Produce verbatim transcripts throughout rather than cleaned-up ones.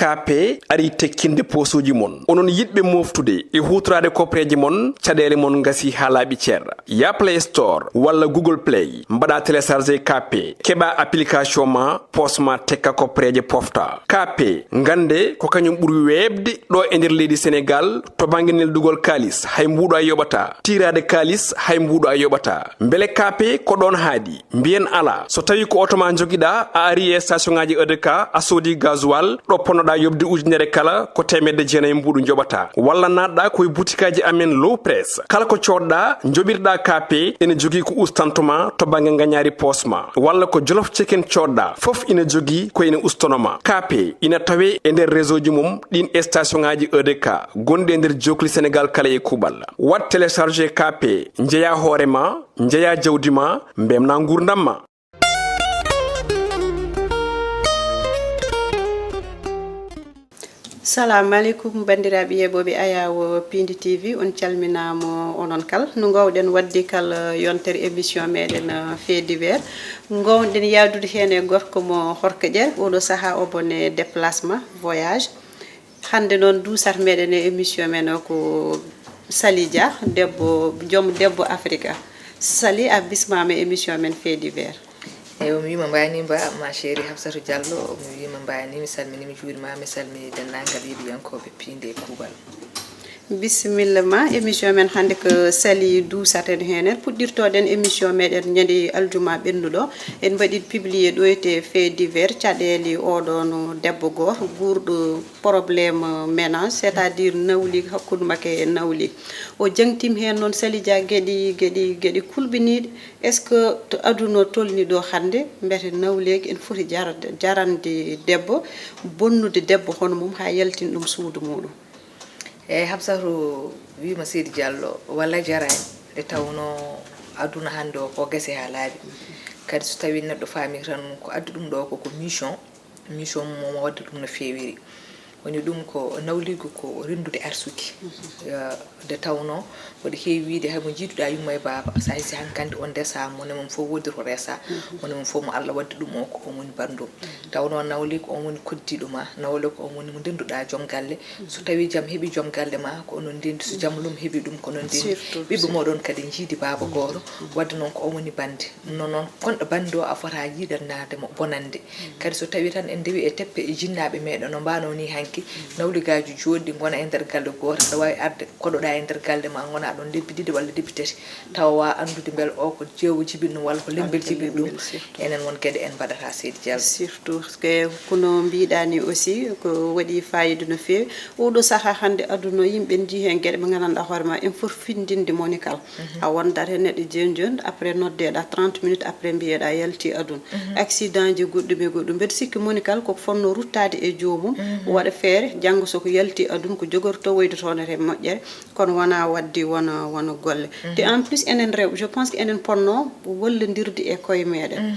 K P ari tekkinde poosuuji mon. Onon yiɗɓe mooftude e huutoraade koppereeje mon, caɗeele mon ngasi haa laaɓi cer. Ya Play Store walla Google Play, mbaɗa télécharger K P, keɓa application ma, poos ma tekka koppereeje pofta. K P, ngannde ko kañum ɓuri weeɓde ɗo e nder leydi Senegaal to bannge neldugol kaalis, hay mbuuɗo a yoɓata. Tiiraade kaalis, hay mbuuɗo a yoɓata. Mbele K P ko ɗoon haaɗi? Mbiyen alaa. So tawii ko oto ma njogiɗaa, a ari e station ŋaaji E D K, a soodi gasoil, ɗo ponnoɗaa yoɓde ujunere kala, ko teemedde jeenayi mbuuɗu njoɓataa. Walla naatɗaa ko e butikaaji amen Low Press. Kala ko coodɗaa, njoɓirɗaa K P, ene jogii ko ustanto ma to bannge ngañaari poos ma. Walla ko Jolof Chicken coodɗaa, fof ina jogii ko ene ustono ma. K P ina tawee e nder réseau ji mum ɗin e station ŋaaji E D K gonɗi e nder jookli Senegaal kala e kuuɓal. Waɗ télécharger K P, njeyaa hoore ma, njeyaa jawdi ma, mbemnaa nguurndam ma. Salamu aleykum, banndiraaɓe yeeɓooɓe Ayaawo Piindi T V, on calminaama onon kala. No ngoowɗen waɗde kala yontere émission meɗen, euh, Fait divers. Ngoowɗen yaadude heen e gorko mo Horko Ƴer, oɗo sahaa omo e déplacement, voyage. Hannde noon, duusat meɗen e émission men o ko Sali Dia, debbo, joom debbo Afrika. Sali, a bismaama e émission men Fait divers. Eywa, mi wiima mbaani mba, ma chérie Hafsatou Diallo, mi wiima mbaani, mi salmini, mi juurima, mi salmini denndaangal yeeɓiyankooɓe Piindi e kuuɓal. Bisimilla ma, émission men hannde ko Sali duusaten heen. En puɗɗirtoɗen émission meɗen ñande aljuma ɓennuɗo. En mbaɗi publié ɗo e te Fait divers, caɗeele oɗon debbo gooto guurɗo problème ménage, c'est-à-dire nawliiko hakkunde makko e nawliiko. O jangtim heen noon Sali Dia geɗi, geɗi, geɗi kulɓiniiɗe. Est-ce que to aduna tolni ɗo hannde, mbete nawleeki ene foti jarade, jarande debbo, bonnude debbo hono mum haa yaltina ɗum suudu muɗum? Eyyi, Hafsatu, wiima Seydi Diallo, wallay jaraani. Nde tawnoo aduna hannde o ko gese haa laaɓi. Kadi so tawii neɗɗo faamii tan ko addi ɗum ɗo ko, ko mission, mission mum o waɗde ɗum no feewiri. Woni ɗum ko nawliigu ko renndude arsuki. Eh, nde tawnoo mboɗo heewi wiyde hay mo njiiduɗaa yumma e baaba, so a hisii hankandi on ndesaa, mone mum fof woodiri ko resaa, mone mum fof mo Allah waɗde ɗum o ko on woni banndum. Tawnoo nawliigu on woni koddiiɗo ma, nawliigu on woni mo ndennduɗaa joom galle. So tawii jam heɓii joom galle ma, ko onon ndenndi. So jam lum heɓii ɗum, ko onon ndenndi. Surtout, ɓiɓɓe surtout. Mooɗon kadi njiidi baaba gooto. Waɗde noon ko on woni bannde. Ɗum noon, noon konɗo bannde o a fota yiidannaade mo bonannde. Kadi so tawii tan en ndewii e teppe e jinnaaɓe meɗen no mbaanoo nii hanki, nawligaaji jooɗɗi ngona e nder galle gooto, aɗa waawi arde koɗoɗaa e nder galle ma, ngonaa ɗoon lebbi ɗiɗi walla lebbi tati, tawa wa anndude mbele o ko jeewo jibini ɗum walla ko lembel jibini ɗum. Lembel, surtout. Enen won geɗe en mbaɗata, Seydi Diallo. Surtout, parce que kono mbiɗaa ni aussi, ko waɗi fayida no feewi. Oɗo sahaa hannde aduna, yimɓe njii heen geɗe ɓe nganndanɗaa hoore ma, en foti findinde monikal. A wondat e neɗɗo jooni jooni, après noddeɗaa trente minutes, après mbiyeɗaa yalti aduna. Accident ji goɗɗum e goɗɗum. Mbeɗa sikki monikal koko fotnoo ruttaade e joomum, waɗa feere, janngo so ko yalti aduna, ko jogortoo woyde toon e moƴƴere, kono wonaa waɗde wona, wona golle. Te en plus, enen rewɓe, je pense que enen potnoo wallondirde e koye meɗen.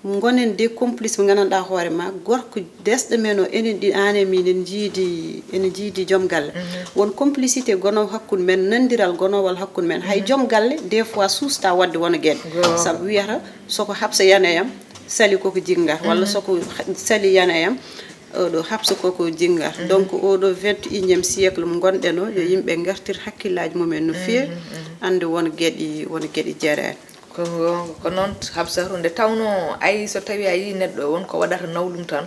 Ngonen de complice mo nganndanɗaa hoore ma, gorko desɗo men o, enen ɗi aane minen njiidi, ene njiidi joom galle. Won complicité gono hakkunde men, nanndiral gonowal hakkunde men. Hay joom galle, des fois, suusta waɗde wona geɗe. Sabu wiyata, so ko Hafsa yana yam, Sali koko jinngat. Walla so ko Sali yana yam, oɗo Hafsa koko jinngat. Donc, oɗo vingt et unième siècle mo ngonɗen o, yo yimɓe ngartir hakkillaaji mumen no feewi, annde won geɗe, won geɗe jaraani. Ko, ko noon, Hafsatu, nde tawnoo, ayi, so tawii a yii neɗɗo won ko waɗata nawlum tan,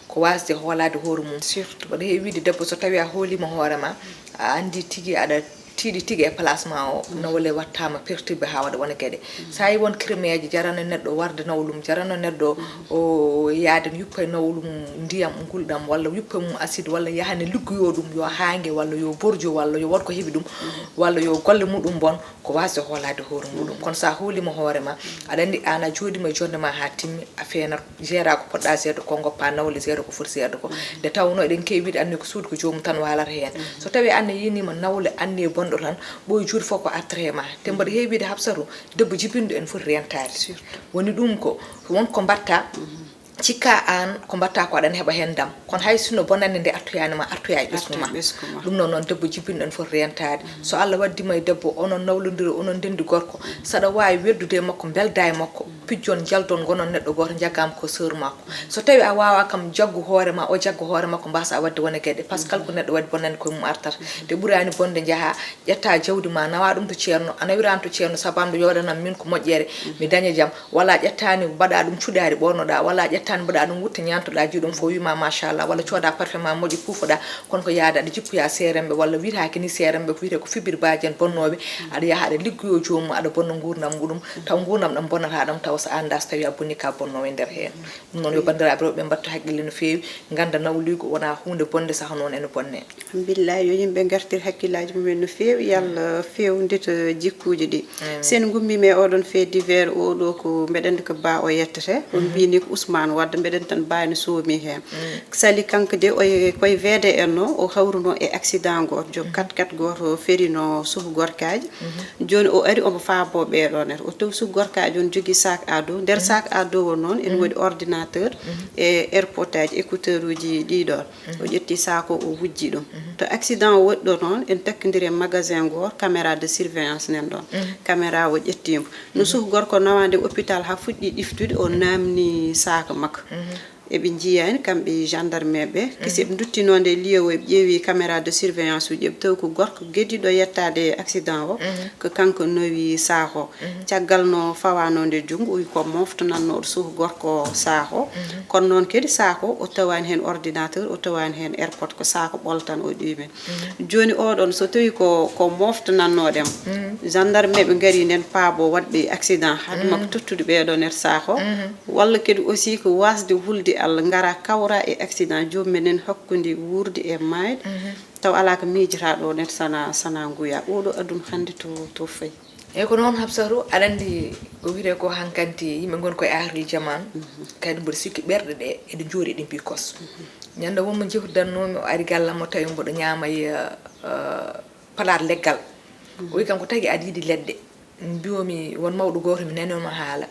ko waasde hoolaade hoore mum. Surtout. Mboɗo heewi wiide debbo, so tawii a hooliima hoore ma, a anndii tigi aɗa tiiɗi tigi e place ma o, nawle wattaama perturbé haa waɗa wona geɗe. So a yii won crèmeeji jarano neɗɗo warde nawlum, jarano neɗɗo o yaade no yuppa e nawlum ndiyam gulɗam, walla yuppa mum acide, walla yahane liggoyo ɗum, yo haange, walla yo borjo, walla yo waɗ ko heɓi ɗum, walla yo golle muɗum bon, ko waasde hoolaade hoore muɗum. Kono so a hooliima hoore ma, aɗa anndi aan a jooɗiima e joɗnde ma haa timmi, a feenat, jeera ko poɗɗa jeerde ko, ngoppa nawle jeere ko foti jeerde ko. Nde tawnoo eɗen keewi wiide anne ko suudu ko joomum tan waalata heen. So tawii aan a yiiniima nawle anne bonɗo tan, ɓooyi juuɗe fof ko artata e ma. Te mboɗo heewi wiide Hafsatu, debbo jibinɗo ene foti rentaade. Surtout. Woni ɗum ko, won ko mbaɗta, cikka aan ko mbaɗta ko aɗa heɓa heen ndam. Kono hay sinno bonannde nde artoyaani ma, artoya e ɓesngu ma. Artoya e ɓesngu ma. Ɗum noon, noon debbo jibinɗo ene foti rentaade. So Allah waɗdiima e debbo, onon nawlondira, onon ndenndi gorko, saɗa waawi weddude e makko, mbelda e makko, pijjon, jaldon, ngonon neɗɗo gooto, njaggaama ko sœur makko. So tawi a waawa kam, jaggu hoore ma, o jaggu hoore makko, mbasa wadde wona geɗe. Parce que kala ko neɗɗo waɗi bonnande koye mum artata. Te ɓuraani bonde njaha, ƴetta jawdi ma, nawa ɗum to ceerno, a nawirani to ceerno, sababu yo waɗanam min ko moƴƴere, mi daña jam. Walla a ƴettani mbaɗa ɗum cuɗaari ɓornoɗa, walla a ƴettani mbaɗa ɗum wutte ñantoɗa, jiiɗum fof wima machallah, walla cooda parfait ma moƴƴo puufoɗa, kono ko yaade aɗa jippoya seeremɓe, walla wiyetake ni seeremɓe, ko wiyete ko fibir baaji en bonnooɓe, aɗa yaha aɗa liggoyo joomum, aɗa bonna nguurndam muɗum, taw nguurndam ɗam bonnata ɗam, taw so a annda so tawi a bonni ka bonnoowo e nder heen. Ɗum noon yo banndiraaɓe rewɓe mbattu haqqille no feewi, ngannda nawliigu wona huunde bonnde, saka noon ene bonne. Alhamdulillahi, yo yimɓe ngartir hakkillaaji mumen no feewi, yo Allah feewndita jikkuuji ɗi. Sen ngummiima e oɗon fait divers, oɗo ko mbeɗen ko Ba o yettete, on mbini ko Ousmane Wade, mbeɗen tan Ba ene soomi heen. Sali kanko de, o e, koye V D N o, o hawruno e accident gooto, joom quatre-quatre gooto ferino suhu gorkaaji. Jooni o ari omo faabo ɓeeɗo ner. O tawi suhu gorkaaji on jogii sac à dos. Nder sac à dos o noon, ene woodi ordinateur e airpod aji, écouteur uji ɗiɗon. O ƴetti sac o, o wujji ɗum. To accident o waɗi ɗo noon, en takkondiri e magasin goo, caméra de surveillance nan ɗon. Caméra o ƴettiimo. No suhu gorko nawande hôpital haa fuɗɗi ɗiftude, o namni sac makko. Eɓe njiyaani kamɓe gendarme ɓe, kisi eɓe nduttinoonde lieu o, eɓe ƴeewi caméra de surveillance uji, eɓe tawi ko gorko gediɗo yettaade accident o, ko kanko nawi sac o. Caggal no fawano nde junngo, o wi ko moftanannooɗo suhu gorko sac o. Kono noon kadi sac o, o tawaani heen ordinateur, o tawaani heen airpod, ko sac o ɓolo tan o ɗiimen. Jooni oɗon, so tawi ko, ko moftanannooɗem, gendarme ɓe ngari nden paabo waɗɓe accident, haade makko tottude ɓeeɗo nder sac o, walla kadi aussi ko wasde hulde Allah, ngara kawra e accident, joomum en hakkunde wuurde e maayde, taw alaa ko miijata ɗo nden sana, sana nguya. Oɗo aduna hannde to, to fayi. Eyyi, ko noon, Habsatou, aɗa anndi ko wiyetee ko hankanti yimɓe ngoni koye aakhiril jaman, kadi mboɗo sikki ɓerɗe ɗe eɗe njooɗi, eɗe mbiyi kos. Ñande won mo jehudannoomi, o ari gallam, o tawi mboɗo ñaama e, eh, palaat leggal. O wi kam, "Ko tagi aɗa yiɗi leɗɗe?" Mbiyoomi, won mawɗo gooto mi naniima haala.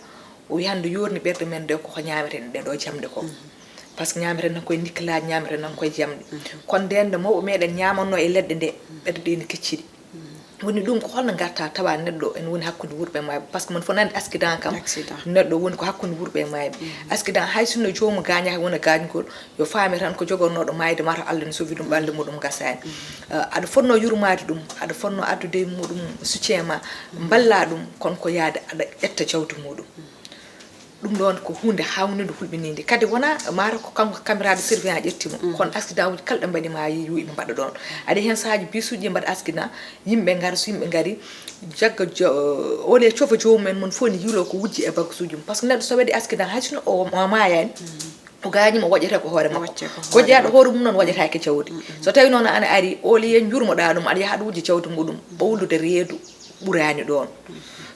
O wi, "Hannde yoorni ɓerɗe men nde ko ko ñaametee ɗe ɗo jamɗe ko. Par ce que ñaametee tan koye nikkelaaji, ñaametee tan koye jamɗe. Kono ndeen nde mawɓe meɗen ñaamatnoo e leɗɗe nde, ɓerɗe ɗe ne kecciri." Woni ɗum ko holno ngarta tawa neɗɗo ene woni hakkunde wuurɓe e maayɓe? Par ce que mon fof nandi accident kam, accident, neɗɗo woni ko hakkunde wuurɓe e maayɓe. Accident, hay sinno joomum gaañaaka wona gaañgol, yo faame tan ko jogornooɗo maayde, mataw Allah ne sovi ɗum, ɓalli muɗum gasaani. Eh, aɗa fotnoo yurmaade ɗum, aɗa fotnoo addude e muɗum soutien ma, mballa ɗum, kono ko yaade aɗa ƴetta jawdi muɗum. Ɗum ɗoon ko huunde haawnide, hulɓiniinde. Kadi wona mataw ko kanko caméra de surveillance ƴetti mo. Kono accident uji kala ɗe mbaɗi ma a yii, yo yimɓe mbaɗa ɗoon. Aɗa heen sahaaji bisuuji mbaɗa accident, yimɓe ngara, so yimɓe ngari, jagga jo-, ole cofa joomum en, mon fof ne yiilo ko wujji e bagage uji mum. Par ce que neɗɗo so waɗi accident, hay sinno o, o maayaani, o gaañi mo, waɗete ko hoore makko. Waɗete ko hoore makko. Ko jeyaɗo hoore mum noon waɗetaake jawdi. So tawi noon an a ari, au lieu njurmoɗa ɗum, aɗa yaha aɗa wujja jawdi muɗum, ɓawlude reedu ɓuraani ɗoon.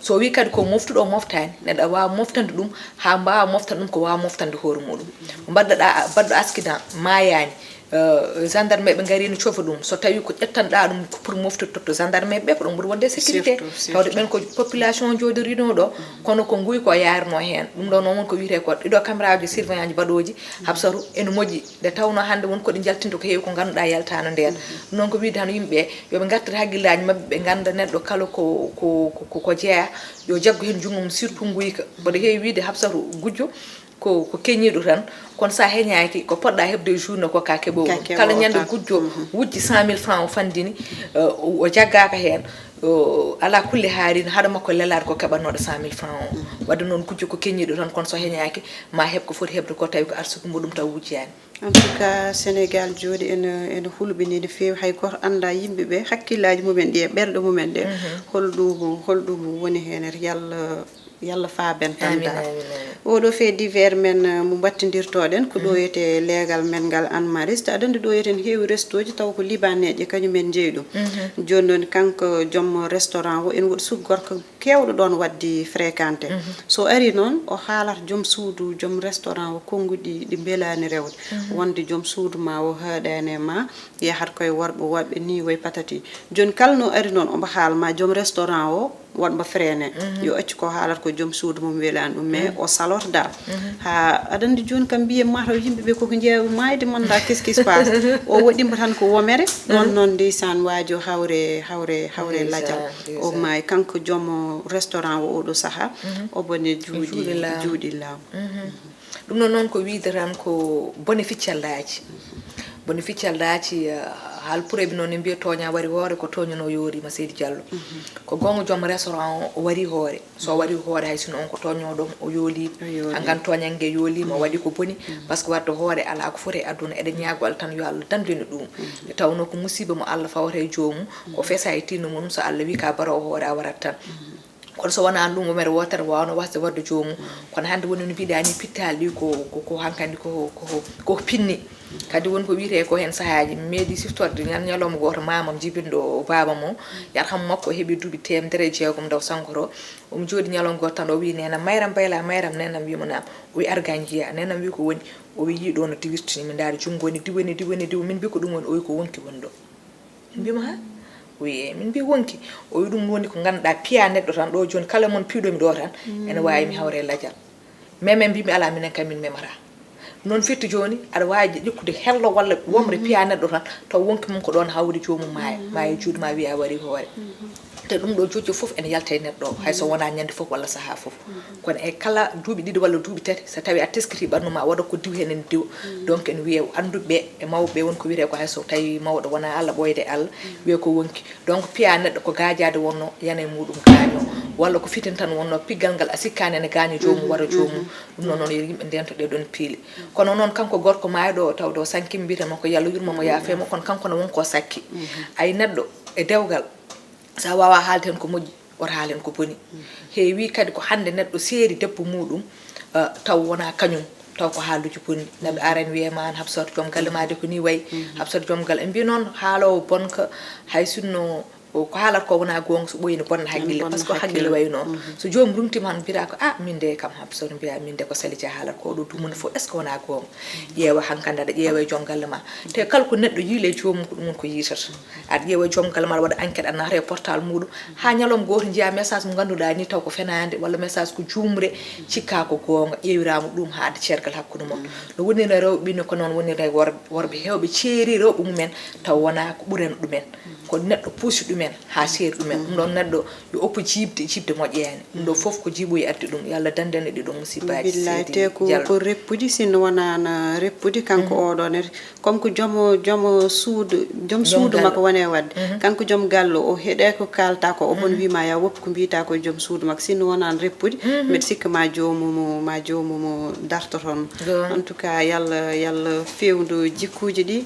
So wi kadi ko moftuɗo o moftaani, neɗɗo waawa moftande ɗum haa mbaawa moftande ɗum ko waawa moftande hoore muɗum. Mbaɗɗoɗa, mbaɗɗo accident, maayaani, eh, gendarme ɓe ngari no cofa ɗum. So tawi ko ƴettanɗa ɗum ko pour moftude, totto gendarme ɓe, ko ɗum ɓuri wonde sécurité. Surtout, surtout. Tawde ɓen ko population jooɗoriino ɗo, kono ko nguy ko yaarno heen. Ɗum ɗo noon won ko wiyetee ko ɗiɗo caméra ji surveillance baɗooji, Habsatou, ene moƴƴi. Nde tawnoo hannde won ko ɗi njaltinta ko heewi ko ngannduɗaa yaltaano ndeen. Ɗum noon ko wiyde tan yimɓe ɓe, yo ɓe ngartir hakkillaaji maɓɓe, ɓe ngannda neɗɗo kala ko, ko, ko, ko, ko jeyaa, yo jaggu heen junngo mum, surtout nguyka. Mboɗo heewi wiyde Habsatou gujjo ko, ko keñiiɗo tan, kono so a heñaaki, ko poɗɗa heɓde e journée ko ka keɓoowo. Ka keɓoowo. Kala ñande tan gujjo wujji cent mille francs o fanndini, eh, o, o jaggaaka heen, o, alaa kulli haali, haɗa makko lelaade ko keɓatnooɗo cent mille francs o. Waɗde noon gujjo ko keñiiɗo tan, kono so heñaaki, ma heɓ ko foti heɓde ko tawi ko arsuku muɗum taw wujjaani. En tout cas, Sénégal jooɗi ene, ene hulɓini no feewi. Hay gooto anndaa yimɓe ɓe, hakkillaaji mumen ɗi e ɓerɗe mumen ɗe, holɗum, holɗum woni heen? Yalla, yalla faaben tan. Amin, amin, amin. Oɗo fait divers men, eh, mo mbattindirtoɗen, ko ɗo wiyetee leegal men ngal, Anne Maris. Aɗa anndi ɗo wiyetee ne heewi restoji, taw ko libaneeɓe kañum en njeyi ɗum. Jooni noon, kanko joom restaurant o, ene woodi sugu gorko keewɗo ɗoon waɗde fréquenté. So ari noon, o haalata joom suudu, joom restaurant o, konnguɗi ɗi mbelaani rewde. Wonde joom suudu ma o haaɗaani e ma, yahat koye worɓe woɓɓe ni, way patati. Jooni kala no ari noon, omo haal ma joom restaurant o, Wonɓe freine, yo accu ko haalata ko joom suudu mum welaani ɗum, mais o saloto dal. Ha aɗa anndi jooni kam, mbiye mataw yimɓe ɓe koko jeewa maayde, manda qu'est-ce qui se passe. O waɗima tan ko womere ɗon noon, ndeysaan, waajo hawre hawre hawre lajal. O maayi kanko joom restaurant o oɗo saha. Obo ne juuɗi juuɗi laamu. Ɗum noon noon ko wiyde tan ko bone ficcallaaji. Bone ficcallaaji, eh, haal pureɓe noon ne mbiya tooña wari hoore, ko tooñuno yoorima, Seydi Diallo. Ko goonga joom restaurant o wari hoore. So wari hoore, hay sinno on ko tooñooɗo, o yooli. Hankan tooñannge yooliima, o waɗi ko boni. Parce que wadde hoore alaa ko foti e aduna, eɗen ñaago Allah tan yo Allah dandu en ɗum. Nde tawnoo ko musiiba mo Allah fawata e joomum, ko fesa e tinno mum, so Allah wi ka baro hoore a warat tan. Kono so wonaa ɗum, womere wootere waawno wasde waɗde joomum. Kono hannde woni no mbiɗa ni, pittaali ɗi ko ko ko hankandi ko ko ko pinni. Kadi won ko wiyetee ko heen sahaaji, mi meeɗi siftorde ñal ñalawma gooto, maamam jibinɗo baaba mo, yarhamu makko, o heɓi duuɓi teemedere e jeegom nde o sankoto. Omo jooɗi ñalawma gooto tan, o wii neenam, "Mayram Bayla, Mayram." Neenam wii mo, "Naam." O wii, "Ar ga njiyaa." Neenam wii, "Ko woni?" O wii, "Yii ɗo no diwirtini mi, ndaari junngo ni diwi ni, diwi ni, diwi." Min mbii, "Ko ɗum woni?" O wii, "Ko wonki woni ɗo." Min mbii mo, "Ha?" O wii, "Eey." Min mbii, "Wonki." O wii, "Ɗum woni ko ngannduɗaa, piya neɗɗo tan, ɗo jooni kala mon piiɗo mi ɗo tan, ene waawi mi hawra e lajal." Mais min mbii mi, "Alaa, minen kam min memata." Noon firti jooni, aɗa waawi ƴettude hello walla womre piya neɗɗo tan, taw wonki mum ko ɗoon hawri joomum maaya, maaya e juuɗe ma, wiya a wari hoore. Te ɗum ɗo jojjo fof ene yalta e neɗɗo o, hay so wonaa ñande fof walla sahaa fof. Kono e kala duuɓi ɗiɗi walla duuɓi tati, so tawi a teskiti ɓanndu ma, waɗa ko diw heen ene diwa. Donc ene wiyee annduɓe e mawɓe won ko wiyetee ko, hay so tawi mawɗo wonaa Allah, ɓooyde Allah, wiyee ko wonki. Donc piya neɗɗo ko gaajaade wonno, yana e muɗum gaaño. Walla ko fitin tan wonno, piggal ngal a sikkaani ene gaaña joomum, wara joomum. Ɗum noon noon yo yimɓe ndento ɗee ɗoon piili. Kono noon kanko gorko maayɗo o, tawde o sankiima, mbiyeten mo ko yo Allah yurmo mo, yaafee mo, kono kanko ne won ko sakki. Ay neɗɗo e dewgal, so a waawaa haalde heen ko moƴƴi, wota haal heen ko boni. Heewi kadi ko hannde neɗɗo seeri debbo muɗum, eh, taw wonaa kañum, taw ko haaluuji bonni. Naɓe arani wiyee ma aan Habsatu joom galle ma de ko nii wayi. Habsatu joom galle, ɓe mbii noon haaloowo bonka, hay sinno ko haalata ko wonaa goonga, so ɓooyi ne bonna haqqille, parce que haqqille wayi noon. So joomum rumtiima tan mbiyata ko, "Ah, min de kam Habsatu mbiya min de ko Sali Dia haalata ko ɗo, dumunna fof, est-ce que wonaa goonga?" Ƴeewa hankadi aɗa ƴeewa e joom galle ma. Te kala ko neɗɗo yiili e joomum ko ɗum woni ko yiitata. Aɗa ƴeewa e joom galle ma, aɗa waɗa enquête, aɗa naata e portable muɗum. Haa ñalawma gooto njiyaa message mo ngannduɗaa ni taw ko fenaande, walla message ko juumre, cikkaa ko goonga, ƴeewiraama ɗum haa adda ceergal hakkunde mon. No woniri e rewɓe ɓe ni, ko noon woniri e wor-, worɓe heewɓe ceeri rewɓe mumen, taw wonaa ko ɓurani ɗumen. Ko neɗɗo puusi ɗumen haa seeri ɗumen. Ɗum ɗoon neɗɗo yo oppu jiiɓde, jiiɓde moƴƴaani. Ɗum ɗo fof ko jiiɓoyi addi ɗum. Yo Allah dandu en e ɗii ɗoo musibbaaji, Seydi Diallo. Te ko, ko reppude, sinno wonaa na reppude, kanko oɗo ne, comme ko joom, joom suudu, joom suudu makko woni e waɗde. Kanko joom galle o, heɗe ko kaalta ko, o bon wii ma ya woppu ko mbiyta ko e joom suudu makko, sinno wonaa na reppude, mbeɗa sikka ma joomum, ma joomum darto toon. En tout cas, yo Allah, yo Allah feewnu jikkuuji ɗi,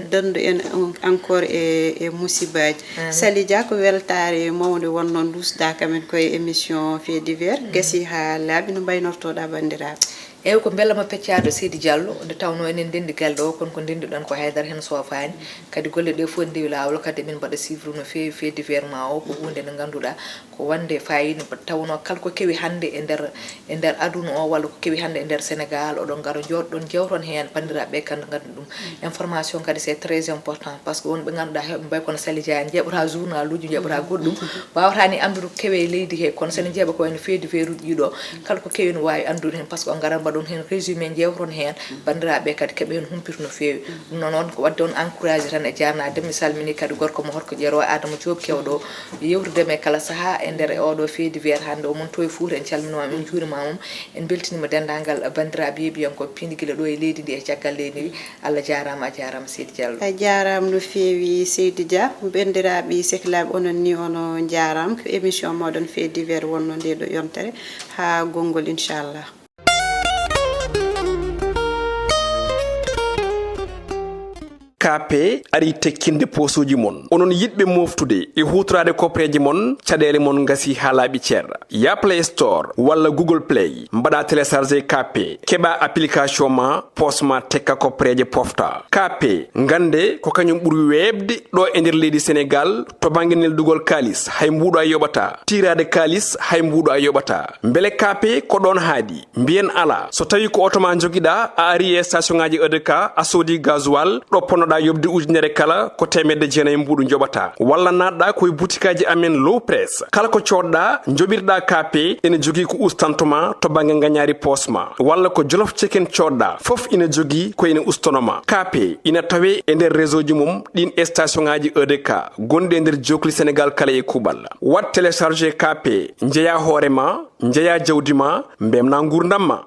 dandu en encore e, e musibbaaji. Sali Dia, ko weltaare mawnde wonnoo nduusdaa kamen koye émission Fait divers. Gasi haa laaɓi, no mbaynortoɗaa banndiraaɓe? Eeyi, ko mbelama peccaɗo Seydi Diallo, nde tawnoo enen ndenndi galle o, kono ko ndennduɗen ko haydara heen soofaani. Kadi golle ɗe fof ndewi laawol, kadi emin mbaɗa suivre no feewi Fait divers ma o, ko huunde nde ngannduɗaa ko wonde faayiida, tawnoo kala ko kewi hannde e nder, e nder aduna o, walla ko kewi hannde e nder Sénégal, oɗon ngara njooɗoɗon, njewton heen, banndiraaɓe, kadi nganndon ɗum. Information kadi c'est très important, parce que wonɓe ngannduɗaa heewɓe mbayi kono Sali Dia en, njeeɓata journaluuji, njeeɓata goɗɗum, mbaawata ni anndude ko kewi e leydi he, kono so en njeeɓa ko wayno Fait divers uji ɗi ɗo, kala ko kewi ne waawi anndude heen, parce que on ngarat mbaɗon heen résumé, njewton heen, banndiraaɓe kadi keɓa heen humpito no feewi. Ɗum noon, on ko waɗde on encouragé tan e jaarnaade. Mi salminii kadi gorko mo Horko Ƴeero, Adama Diop, keewɗo yewtude e men kala sahaa e nder e oɗo Fait divers hannde. O mon to e Fuuta, en calminii mo, en njuuriima mo. En mbeltiniima denndaangal banndiraaɓe yeeɓiyankooɓe piindi gila ɗo e leydi ndi e caggal leydi ndi. Allah jaaraama, a jaaraama Seydi Diallo. A jaaraama no feewi Seydi Dia. Banndiraaɓe sehilaaɓe, onon ni onon njaaraama. Ko émission mooɗon Fait divers wonnoo ndee ɗoo yontere. Haa gonngol, inchallah. K P arii tekkinde poosooji mon. Onon yiɗɓe mooftude e huutoraade koppereeje mon, caɗeele mon ngasii haa laaɓi cer. Yah Play Store walla Google Play, mbaɗaa télécharger K P, keɓaa application ma, poos ma tekka, koppereeje pofta. K P, nganndee ko kañum ɓuri weeɓde ɗo e nder leydi Senegaal to bannge neldugol kaalis, hay mbuuɗu a yoɓataa. Tiiraade kaalis, hay mbuuɗu a yoɓataa. Mbele K P ko ɗoon haaɗi? Mbiyen alaa. So tawii ko oto ma njogiɗaa, a arii e station ŋaaji E D K, a soodii gasoil ɗo ponnoɗaa A yoɓde ujunere kala ko teemedde jeenayi mbuuɗu njoɓata, walla naatɗa ko e butikaaji amen Low Press. Kala ko coodɗa, njoɓirɗa K P, ene jogii ko ustanto ma to bannge ngañaari poos ma, walla ko Jolof Chicken coodɗa, fof ina jogii ko ene ustono ma. K P ina tawee e nder réseau ji mum ɗiin station ŋaaji E D K gonɗi e nder jookli Senegaal kala e kuuɓal. Waɗ télécharger K P, njeyaa hoore ma, njeyaa jawdi ma, mbeltinaa nguurndam ma.